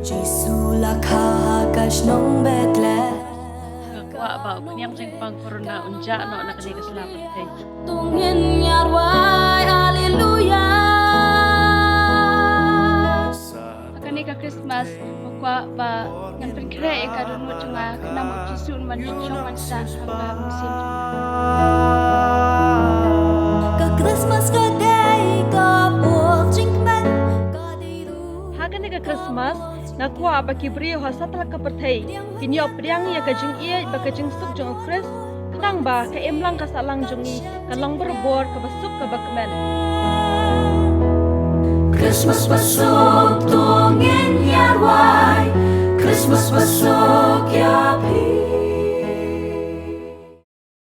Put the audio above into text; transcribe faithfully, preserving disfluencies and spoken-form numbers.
Jisu la kha ha ka shnong Bethlehem. Nga kwah ba u khñiang jingpang corona un jah noh na kane ka sla pyrthei. Tungin yarwai, haleluya. Ha kane ka Christmas, nga kwah ba ngan pynkhreh ïa ka dohnud jong nga, khnang ba u Jisu un wan shong wan sah ha ka mynsiem jong nga. Ka Christmas ka dei ka por jingkmen, ka dei ruh. Ha kane ka Christmas, nga kwah ba ki briew ha satlak ka pyrthei kin ïoh pdiang ïa ka jingïeit bad ka jingsuk jong u Khrist, khnang ba ka imlang ka sahlang jong ngi kan long barabor kaba suk kaba kmen. Christmas ba suk to